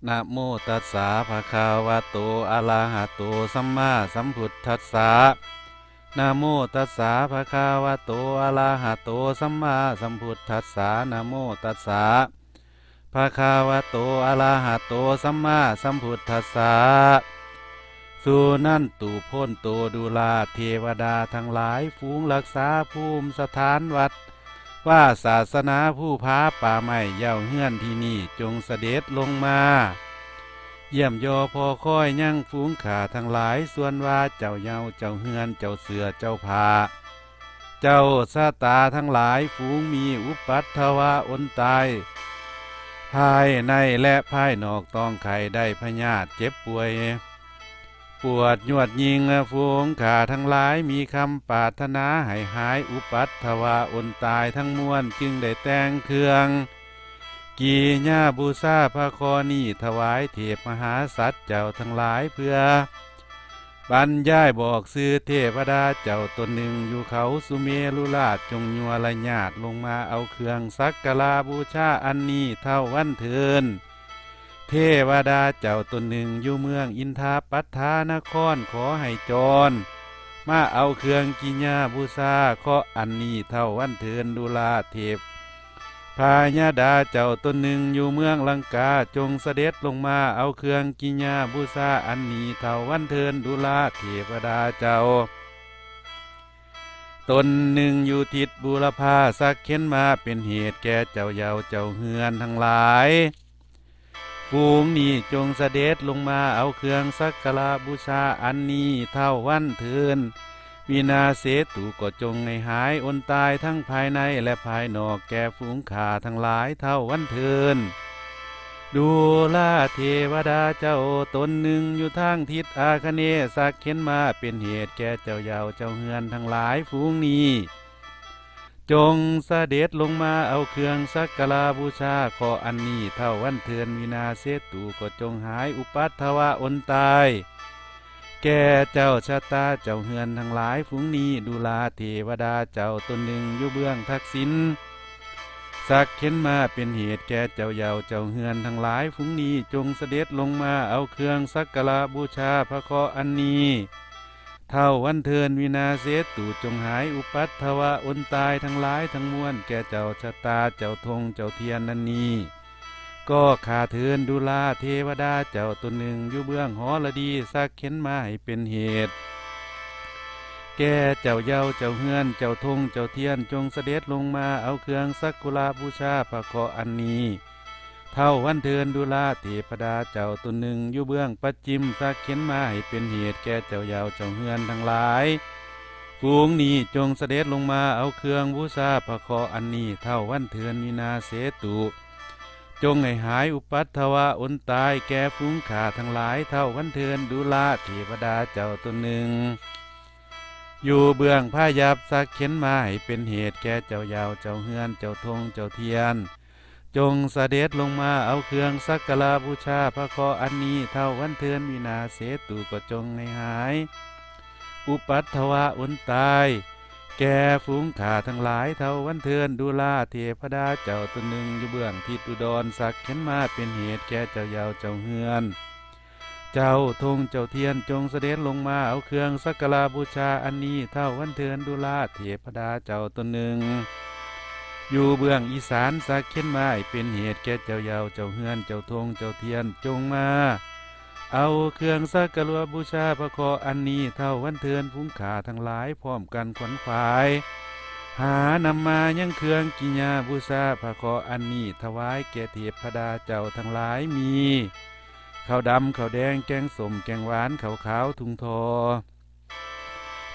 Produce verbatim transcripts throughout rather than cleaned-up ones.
นะโมตัสสะ ภะคะวะโต อะระหะโต สัมมาสัมพุทธัสสะ นะโมตัสสะ ภะคะวะโต อะระหะโต สัมมาสัมพุทธัสสะ นะโมตัสสะ ภะคะวะโต อะระหะโต สัมมาสัมพุทธัสสะ สุนันตุ โพนโต ดูราเทวดาทั้งหลาย ฝูงรักษาภูมิสถานวัด ว่าศาสนาภูผาป่าไม้เย้าเฮือนที่นี่จงเสด็จลงมา เยี่ยมยอพอคอยยังฝูงข้าทั้งหลาย ส่วนว่าเจ้าเย้าเจ้าเฮือนเจ้าเสื้อเจ้าผ้า เจ้าชะตาทั้งหลาย ฝูงมีอุปัทวะอนตาย ภายในและภายนอก ต้องไข้ได้พยาธิเจ็บป่วย ปวดยวดยิง ฝูงข้าทั้งหลายมีคำปรารถนาให้หายอุปัทวะอนตายทั้งมวล จึงได้แต่งเครื่องกิยาบูชาพระคอนี้ถวายเทพมหาสัตว์เจ้าทั้งหลาย เพื่อบรรยายบอกชื่อเทวดาเจ้าตนหนึ่งอยู่เขาสุเมรุราช จงยัวระญาติลงมาเอาเครื่องสักการะบูชาอันนี้เท่าวันเทิน เทวดาเจ้าตนหนึ่งอยู่เมืองอินทาปัฏฐานคร ขอให้จรมาเอาเครื่องกิยาบูชาเคาะอันนี้เท่าวันเทิน ดูราเทพพญาดาเจ้าตนหนึ่งอยู่เมืองลังกา จงเสด็จลงมาเอาเครื่องกิยาบูชาอันนี้เท่าวันเทิน ดูราเทวดาเจ้าตนหนึ่งอยู่ทิศบูรพา สักเข็นมาเป็นเหตุแก่เจ้าเย้าเจ้าเฮือนทั้งหลาย ฝูงนี้จงเสด็จลงมาเอาเครื่องสักการะบูชาอันนี้เท่าวันเทิน วินาเสตุ ก็จงให้หายอนตายทั้งภายในและภายนอกแก่ฝูงข้าทั้งหลายเท่าวันเทิน ดูราเทวดาเจ้าตนหนึ่งอยู่ทางทิศอาคเนย์ สักเข็นมาเป็นเหตุแก่เจ้าเย้าเจ้าเฮือนทั้งหลาย ฝูงนี้ จงเสด็จลงมาเอาเครื่องสักการะบูชาเคาะอันนี้เท่าวันเทิน วินาเสตุ ก็จงหายอุปัทวะอนตาย แก่เจ้าชะตาเจ้าเฮือนทั้งหลาย ฝูงนี้ ดูราเทวดาเจ้าตนหนึ่งอยู่เบื้องทักษิณ สักเข็นมาเป็นเหตุแก่เจ้าเย้าเจ้าเฮือนทั้งหลาย ฝูงนี้จงเสด็จลงมาเอาเครื่องสักการะบูชาพระเคาะห์อันนี้ เท่าวันเทิน วินาเสตุ จงหายอุปัทวะอนตายทั้งหลายทั้งมวลแก่เจ้าชะตาเจ้าธงเจ้าเทียนนั้นนี้ ก็ข้าเทิน ดูราเทวดาเจ้าตนหนึ่งอยู่เบื้องหอระดี สักเข็นมาให้เป็นเหตุ แก่เจ้าเย้าเจ้าเฮือนเจ้าธงเจ้าเทียน จงเสด็จลงมาเอาเครื่องสักการะบูชาพระเคาะห์อันนี้ เท่าวันเทิน ดูราเทพดาเจ้าตนหนึ่งอยู่เบื้องปัจฉิม สักเข็นมาให้เป็นเหตุแก่เจ้าเย้าเจ้าเฮือนทั้งหลาย ฝูงนี้จงเสด็จลงมาเอาเครื่องบูชาพระเคาะห์อันนี้ เท่าวันเทิน วินาเสตุ จงให้หายอุปัทวะอนตายแก่ฝูงข้าทั้งหลาย เท่าวันเทิน ดูราเทวดาเจ้าตนหนึ่ง อยู่เบื้องพายัพ สักเข็นมาให้เป็นเหตุแก่เจ้าเย้าเจ้าเฮือนเจ้าธงเจ้าเทียน จงเสด็จลงมาเอาเครื่องสักการะบูชาพระเคาะห์อันนี้ เท่าวันเทิน วินาเสตุ ก็จงให้หาย อุปัทวะอนตาย แก่ฝูงข้าทั้งหลาย เท่าวันเทิน ดูราเทพดาเจ้าตนหนึ่งอยู่เบื้องทิศอุดร สักเข็นมาเป็นเหตุแก่เจ้าเย้าเจ้าเฮือน เจ้าธงเจ้าเทียน จงเสด็จลงมาเอาเครื่องสักการะบูชาอันนี้ เท่าวันเทิน ดูราเทพดาเจ้าตนหนึ่ง อยู่เบื้องอีสาน สักเข็นมาให้เป็นเหตุแก่เจ้าเย้าเจ้าเฮือนเจ้าธงเจ้าเทียน จงมา เอาเครื่องสักการะบูชาพระเคาะห์อันนี้ เท่าวันเทิน ฝูงข้าทั้งหลายพร้อมกันขวนขวาย หานำมายังเครื่องกิยาบูชาพระเคาะห์อันนี้ ถวายแก่เทพดาเจ้าทั้งหลาย มีข้าวดำข้าวแดงแกงส้มแกงหวานข้าวขาวถุงทอ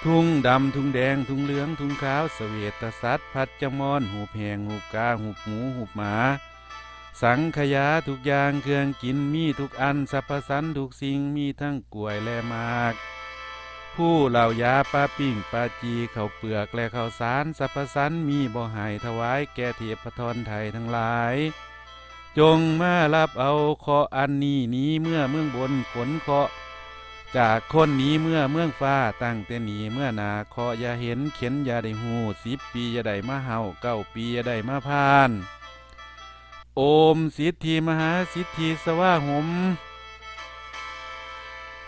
ถุงดำถุงแดงถุงเหลืองถุงขาว เสวตฉัตร ผัดจมอน หูบแห้ง หูบกา หูบหมู หูบหมา สังขยาทุกอย่างเครื่องกินมีทุกอัน สรรพสันทุกสิ่ง มีทั้งกล้วยและหมาก ผู้เหล่ายา ปลาปิ้ง ปลาจี ข้าวเปลือกและข้าวสาร สรรพสันมีบ่ให้ ถวายแก่เทพธรไทยทั้งหลาย จงมารับเอาเคราะห์อันนี้หนีเมือเมืองบน ขนเคราะห์จากคนหนีเมือเมืองฟ้า ตั้งแต่นี้เมือหน้าเคราะห์อย่าเห็น เข็ญอย่าได้ฮู้ สิบปีอย่าได้มาเฮา เก้าปีอย่าได้มาพาน โอมสิทธิมหาสิทธิสวาหม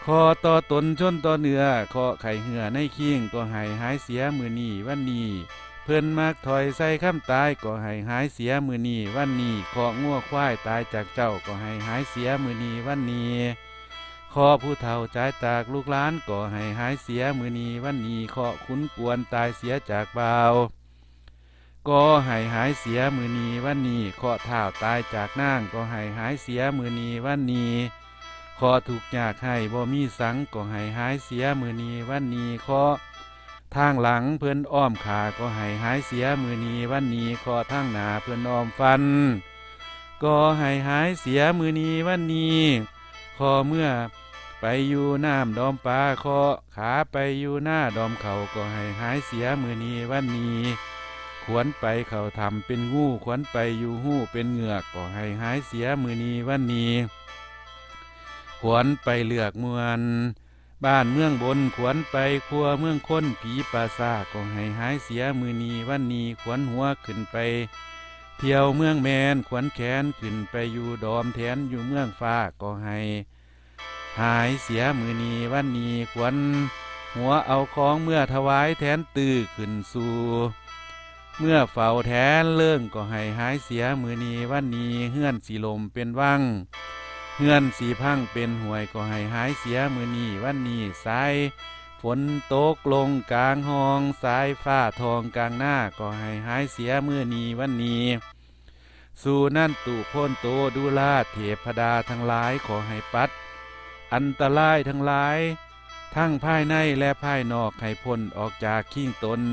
คอต่อตนชนต่อเนื้อ เคาะไข้เหื่อในคิง ก็ให้หายเสียมื้อนี้วันนี้ เพิ่นมักถอยใส่คำตาย ก็ให้หายเสียมื้อนี้วันนี้ เคาะงัวควายตายจากเจ้า ก็ให้หายเสียมื้อนี้วันนี้ เคาะผู้เฒ่าจายจากลูกหลาน ก็ให้หายเสียมื้อนี้วันนี้ เคาะขุนกวนตายเสียจากบ่าว ก็ให้หายเสียมื้อนี้วันนี้ เคาะท้าวตายจากนาง ก็ให้หายเสียมื้อนี้วันนี้ เคาะทุกข์ยากไร้บ่มีสัง ก็ให้หายเสียมื้อนี้วันนี้ เคาะทางหลังเพิ่นอ้อมฆ่า ก็ให้หายเสียมื้อนี้วันนี้ เคาะทางหน้าเพิ่นอ้อมฟัน ก็ให้หายเสียมื้อนี้วันนี้ เคาะเมื่อไปอยู่น้ำดอมปลา เคาะขาไปอยู่นาดอมเขา ก็ให้หายเสียมื้อนี้วันนี้ ขวนไปเข้าถ้ำเป็นงู ขวนไปอยู่ฮูเป็นเหงือก ก็ให้หายเสียมื้อนี้วันนี้ ขวนไปเลือกมวล บ้านเมืองบน ขวนไปครัวเมืองคน ผีป่าช้า ก็ให้หายเสียมื้อนี้วันนี้ ขวนหัวขึ้นไปเที่ยวเมืองแมน ขวนแขนขึ้นไปอยู่ดอมแถนอยู่เมืองฟ้า ก็ให้หายเสียมื้อนี้วันนี้ ขวนหัวเอาของเมื่อถวายแทนตื้อขึ้นสู่ เมื่อเฝ้าแทนเลิง ก็ให้หายเสียมื้อนี้วันนี้ เฮือนสิล่มเป็นวัง เฮือนสิพังเป็นห้วย ก็ให้หายเสียมื้อนี้วันนี้ สายฝนตกลงกลางห้อง สายฟ้าทองกลางนา ก็ให้หายเสียมื้อนี้วันนี้ สุนันตุโพนโตดูราเทพดาทั้งหลาย ขอให้ปัดอันตรายทั้งหลาย ทั้งภายในและภายนอกให้พ้นออกจากคิงตน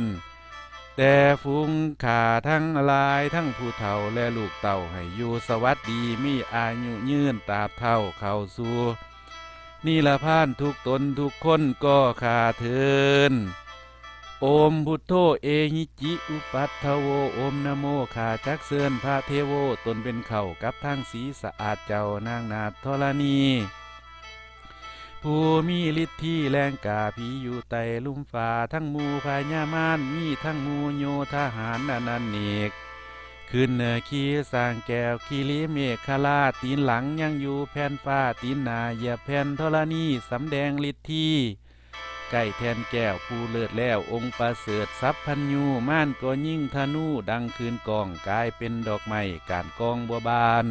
แต่ฝูงข้าทั้งหลาย ทั้งผู้เฒ่าและลูกเต้า ให้อยู่สวัสดี มีอายุยืนตราบเฒ่าเข้าสู่นิรพานทุกตนทุกคน ก็ข้าเทิน โอมพุทโธเอหิจิอุปัทโว โอมนะโม ข้าจักเชิญพระเทโว ตนเป็นเข้ากับทางสีสะอาดเจ้านางนาถธรณี ผู้มีฤทธิแรงกล้า ผีอยู่ใต้ลุ่มฟ้า ทั้งหมู่พญามาร มีทั้งหมู่โยธาหารอนันเนก ขึ้นขี่สร้างแก้วคิริเมขลา ตีนหลังยังอยู่แผ่นฟ้า ตีนหน้าเหยียบแผ่นธรณี สำแดงฤทธิ ใกล้แท่นแก้วผู้เลิศแล้ว องค์ประเสริฐสัพพัญญู มารก็ยิงธนูดังคลื่นก้อง กลายเป็นดอกไม้ก้านกองบัวบาน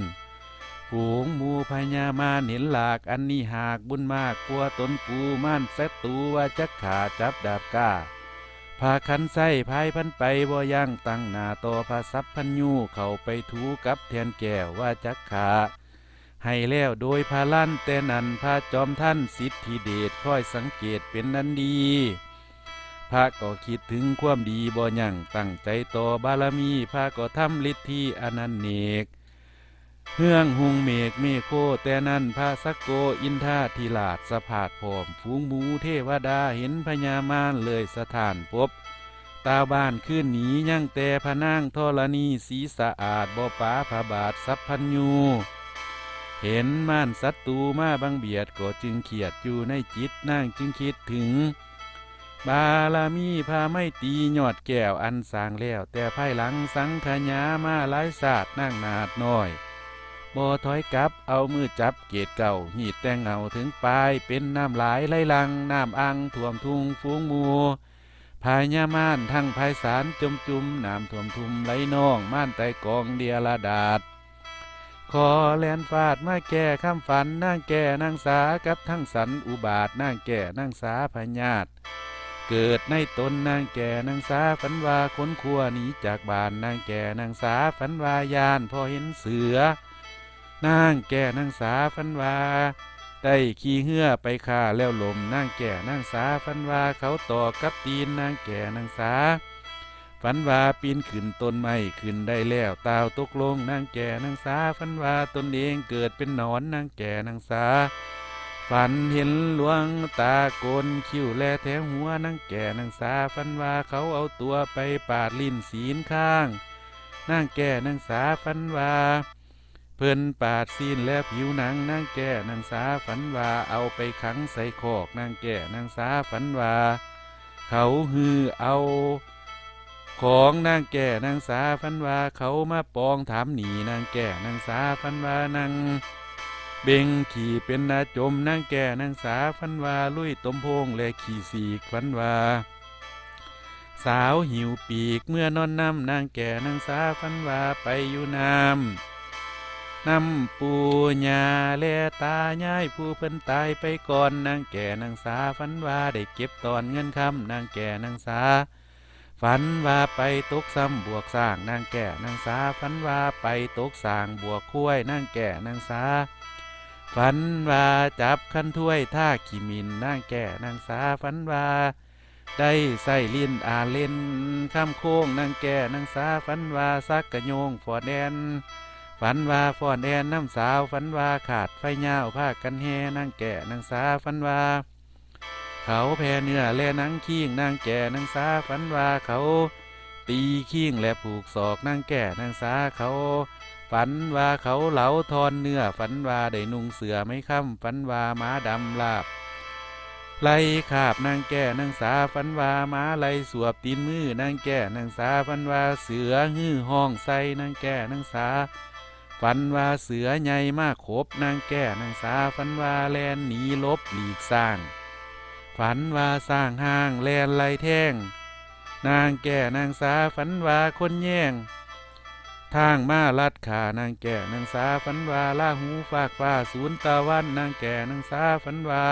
ฝูงหมู่พญามารเห็นหลากอันนี้หาก บุญมากกว่าตนปู มารศัตรูว่าจักฆ่าจับดาบกล้า พาคันไส้พายพันไปบ่ยั้ง ตั้งหน้าต่อพระสัพพัญญู เข้าไปถูกับแท่นแก้วว่าจักฆ่า ให้แล้วโดยพลัน แต่นั้นพระจอมทันสิทธิเดช คอยสังเกตเป็นอันดี พระก็คิดถึงความดีบ่ยั้ง ตั้งใจต่อบารมี พระก็ทำฤทธิอนันเนก เฮืองหุงเมฆเมโค แต่นั้นพระสักโกอินทาธิราชสะพาดพร้อม ฝูงหมู่เทวดาเห็นพญามารเลยสะท้านปบ ตาบ้านคืนหนียังแต่พระนางธรณีสีสะอาด บ่ปาพระบาทสัพพัญญู เห็นมารศัตรูมาบังเบียด ก็จึงเครียดอยู่ในจิต นางจึงคิดถึง บารมีพระไมตรียอดแก้วอันสร้างแล้ว แต่ภายหลังสังขยามาหลายชาติ นางนาถน้อย บ่ถอยกลับ เอามือจับเกศเก้า หีดแต่งเอาถึงปลาย เป็นน้ำหลายไหลหลั่ง น้ำอ่างท่วมทุ่งฝูงหมู่ พญามารทั้งไพศาลจมจุ่ม น้ำท่วมทุ่มไหลนอง มารไต่กองเดียรดาษ ขอแล่นฟาดมาแก้คำฝัน นางแก้นางสากับทั้งสันอุบาท นางแก้นางสาพยาธิเกิดในตน นางแก้นางสาฝันว่าขนขัวหนีจากบ้าน นางแก้นางสาฝันว่าย้านพอเห็นเสือ นางแก้นางสาฝันว่าได้ขี่เฮือไปฆ่าแล้วล่ม นางแก้นางสาฝันว่าเขาตอกกับตีน นางแก้นางสาฝันว่าปีนขึ้นต้นไม้ขึ้นได้แล้ว ตาวตกลง นางแก้นางสาฝันว่าตนเองเกิดเป็นหนอน นางแก้นางสาฝันเห็นหลวงตาโกนคิ้วและแถวหัว นางแก้นางสาฝันว่าเขาเอาตัวไปปาดลิ้นศีลข้าง นางแก้นางสาฝันว่า เพิ่นปาดซีนและผิวหนัง นางแก้นางสาฝันว่าเอาไปขังใส่คอก นางแก้นางสาฝันว่าเขาหื้อเอา ของนางแก่นางสา ฝันว่าเขามาปองถามหนี้นางแก่นางสา ฝันว่านางเบ่งขี้เป็นอาจม นางแก่นางสา ฝันว่าลุยตมโพงและขี้สีก ฝันว่า สาวหิวปีกเมื่อนอนนำ นางแก่นางสา ฝันว่าไปอยู่น้ำ น้ำปู่ย่าและตายายผู้เพิ่นตายไปก่อน นางแก่นางสา ฝันว่าได้เก็บตอนเงินคำ นางแก่นางสา ฝันว่าไปตกซ้ำบวกสร้าง นางแก่นางสา ฝันว่าไปตกสร้างบวกควาย นางแก่นางสา ฝันว่าจับคันถ้วยท่าขี้หมิ่น นางแก่นางสา ฝันว่าได้ใส่ลิ้นอ่านเล่นคำโค้ง นางแก่นางสา ฝันว่าสักกะโยงฟอนแอน ฝันว่าฟอนแอนน้ำสาว ฝันว่าขาดไฟยาวพากันแห่ นางแก่นางสา ฝันว่า เขาแผ่เนื้อและหนังคิง นางแก่นางสา ฝันว่าเขาตีคิงและผูกศอก นางแก่นางสา เขา ฝันว่าเขาเหลาทอนเนื้อ ฝันว่าได้นุ่งเสื้อไหมคำ ฝันว่าหมาดำลาบไล่คาบ นางแก่นางสา ฝันว่าหมาไล่สวบตีนมือ นางแก่นางสา ฝันว่าเสือฮือห้องใส่ นางแก่นางสา ฝันว่าเสือใหญ่มาขบ นางแก่นางสา ฝันว่าแล่นหนีหลบหลีกสร้าง ฝันว่าสร้างห้างแล่นไล่แทง นางแก่นางสา ฝันว่าคนแย่งทางมาลัดขา นางแก่นางสา ฝันว่าลาหูฟากฟ้าศูนย์ตะวัน นางแก่นางสา ฝันว่า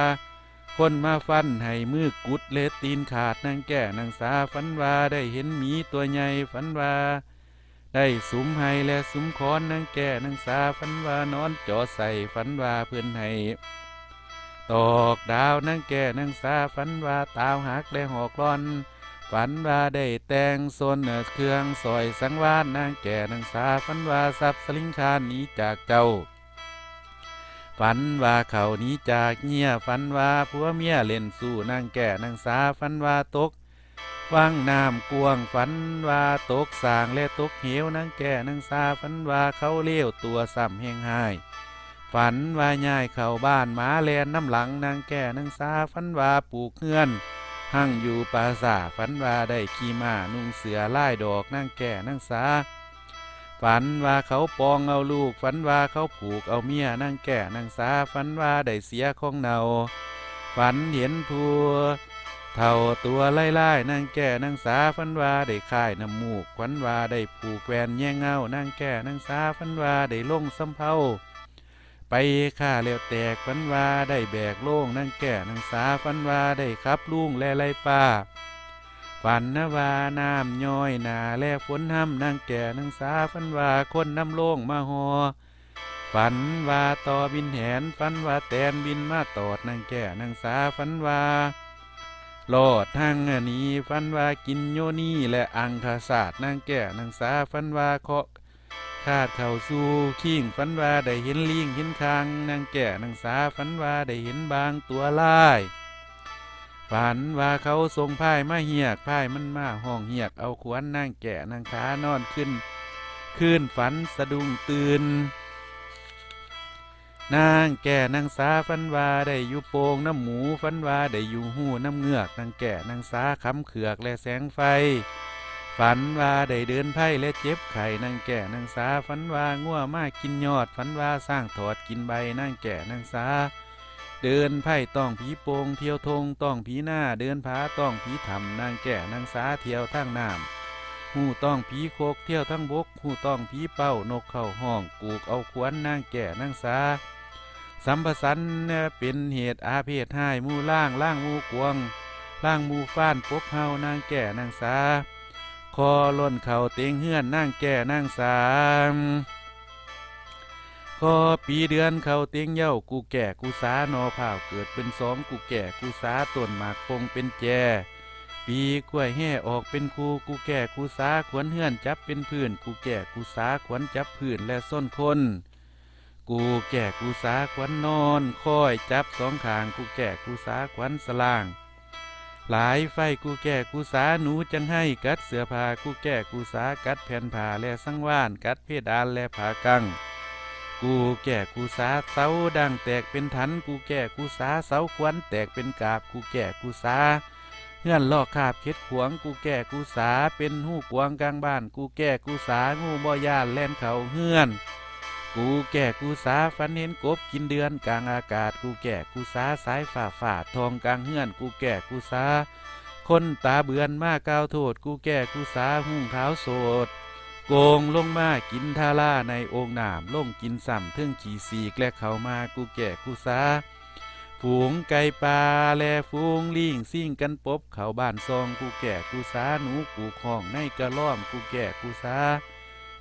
คนมาฟันให้มือกุดและตีนขาด นางแก่นางสา ฝันว่าได้เห็นหมีตัวใหญ่ ฝันว่า ได้สุมไห้และสุมขอน นางแก่นางสา ฝันว่านอนจอใส่ ฝันว่าเพิ่นให้ตอกดาว นางแก่นางสา ฝันว่าตาวหักและหอกลอน ฝันว่าได้แต่งสนเครื่องสอยสังวาล นางแก่นางสา ฝันว่าทรัพย์สลิงคารหนีจากเจ้า ฝันว่าเขาหนีจากเมีย ฝันว่าผัวเมียเล่นสู้ นางแก่นางสา ฝันว่าตก วังน้ำกว้าง ฝันว่าตกสร้างและตกเหว นางแก่นางสา ฝันว่าเขาเลวตัวซ้ำแฮงฮ้าย ฝันว่าย้ายเข้าบ้านหมาแล่นนำหลัง นางแก่นางสา ฝันว่าปลูกเฮือนหั่งอยู่ป่าช้า ฝันว่าได้ขี่ม้านุ่งเสื้อลายดอก นางแก่นางสา ฝันว่าเขาปองเอาลูก ฝันว่าเขาผูกเอาเมีย นางแก่นางสา ฝันว่าได้เสียของเน่า ฝันเห็นผู้เฒ่าตัวลายๆ นางแก่นางสา ฝันว่าได้คายน้ำมูก ฝันว่าได้ผูกแหวนแยงเงา นางแก่นางสา ฝันว่าได้ลงสำเภาไปฆ่าแล้วแตก ฝันว่าได้แบกโลง นางแก่นางสา ฝันว่าได้ขับลุงและไล่ป้า ฝันนะว่าน้ำย้อยหนาและฝนห้ำ นางแก่นางสา ฝันว่าคนนำโลงมาห่อ ฝันว่าต่อบินแหน ฝันว่าแตนบินมาตอด นางแก่นางสา ฝันว่าลอดทางหนี ฝันว่ากินโยนีและอังคาศาสตร์ นางแก่นางสา ฝันว่าเคาะขาดเข้าสู่คิง ฝันว่าได้เห็นลิงเห็นคาง นางแก่นางสา ฝันว่าได้เห็นบางตัวลาย ฝันว่าเขาส่งพายมาเฮียก พายมันมาห้องเฮียกเอาขวัญ นางแก่นางขานอนขึ้น คืนฝันสะดุ้งตื่น นางแก่นางสา ฝันว่าได้อยู่โป่งน้ำหมู ฝันว่าได้อยู่ฮูน้ำเงือก นางแก่นางสา ขำเขือกและแสงไฟ ฝันว่าได้เดินไพ่และเจ็บไข้ นางแก่นางสา ฝันว่างัวมากินยอด ฝันว่าช้างถอดกินใบ นางแก่นางสา เดินไพ่ต้องผีโป่ง เที่ยวทงต้องผีหน้า เดินผาต้องผีถ้ำ นางแก่นางสา เที่ยวทางน้ำฮูต้องผีโคก เที่ยวทางบกฮูต้องผีเป้า นกเข้าห้อง กูกเอาขวัญ นางแก่นางสา สัมปสันเป็นเหตุอาเพศฮ้าย หมู่ล่างล่างหมู่กวง ล่างหมู่ฟ้านปบเฮา นางแก่นางสา คอล่นเข่าเต็งเฮือน นางแก่นางสา คอปีเดือนเข่าเต็งเหย้า กูแก่กูสา หน่อพร้าวเกิดเป็นสอง กูแก่กูสา ต้นหมากปงเป็นแจ ปีกล้วยแห่ออกเป็นคู่ กูแก่กูสา ขวัญเฮือนจับเป็นพื้น กูแก่กูสา ขวัญจับพื้นและส้นคน กูแก่กูสา ขวัญนอนคอยจับสองข้าง กูแก่กูสา ขวัญสลาง หลายไฟ กูแก่กูสา หนูจังไห้กัดเสื้อผ้า กูแก่กูสา กัดแผ่นผ้าและสังวาน กัดเพดานและผ้ากัง กูแก่กูสา เสาดังแตกเป็นถัน กูแก่กูสา เสาขวัญแตกเป็นกาบ กูแก่กูสา เฮือนลอกคราบเข็ดขวง กูแก่กูสา เป็นฮูกวางกลางบ้าน กูแก่กูสา งูบ่ย่านแล่นเข้าเฮือน กูแก่กูสา ฝันเห็นกบกินเดือนกลางอากาศ กูแก่กูสา สายฟ้าฟาดทองกลางเฮือน กูแก่กูสา คนตาเบือนมากล่าวโทษ กูแก่กูสา ฮุ่งขาวโสด โกงลงมากินทาราในโอ่งน้ำ ลงกินซ้ำเทิงขี้สีกและเข้ามา กูแก่กูสา ฝูงไก่ป่าและฝูงลิงซิ่งกันปบเข้าบ้านซอง กูแก่กูสา หนูกูคองในกระล้อม กูแก่กูสา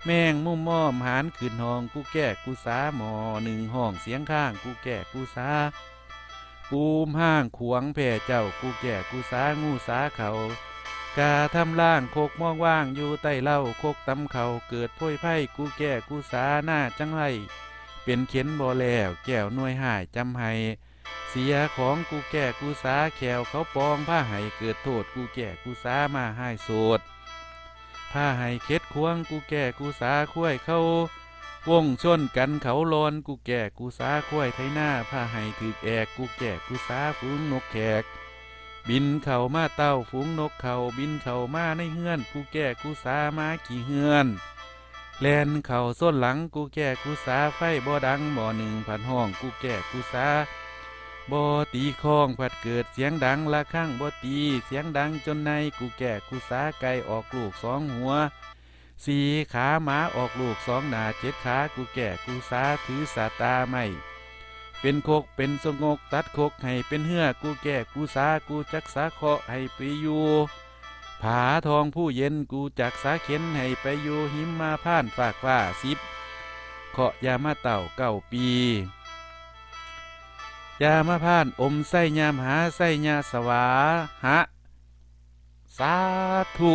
แมงมุมมอมหานขึ้นห้อง กูแก่กูสา หม้อหนึ่งห้องเสียงข้าง กูแก่กูสา ปูมห้างขวางแผ่เจ้า กูแก่กูสา งูสาเขา กาทำล่างคกมองว่างอยู่ใต้เหล้า คกตำเขาเกิดโพยไพ่ กูแก่กูสา หน้าจังไร เป็นเข็นบ่แล้ว แก้วหน่วยห้ายจำให้ เสียของ กูแก่กูสา แขวเขาปองผ้าให้เกิดโทษ กูแก่กูสา มาห้ายโสด ผ้าให้เข็ดขวง กูแก่กูสา ควายเขาวงชนกันเขาลอน กูแก่กูสา ควายไถนา ผ้าให้ถืกแอก กูแก่กูสา ฝูงนกแขก บินเข้ามาเต้า ฝูงนกเขาบินเข้ามาในเฮือน กูแก่กูสา มาขี้เฮือน แล่นเข้าส้นหลัง กูแก่กูสา ไฟบ่ดัง หม้อหนึ่งผัดห้อง กูแก่กูสา บ่ตีคองผัดเกิดเสียงดัง ระฆังบ่ตีเสียงดังจนใน กูแก่กูสา ไก่ออกลูกสองหัว สี่ขา หมาออกลูกสองหน้า เจ็ดขา กูแก่กูสา ถือสาตาไม้ เป็นคกเป็นสงก ตัดคกให้เป็นเฮือ กูแก่กูสา กูจักสาเคาะให้ไปอยู่ผาทองผู้เย็น กูจักสาเข็นให้ไปอยู่หิมมาพานต์ฟากฟ้า สิบเคาะยามาเต้าเก้าปี ยามาพานต์อมไส้ยามหาไส้ยาสวาหะ สาธุ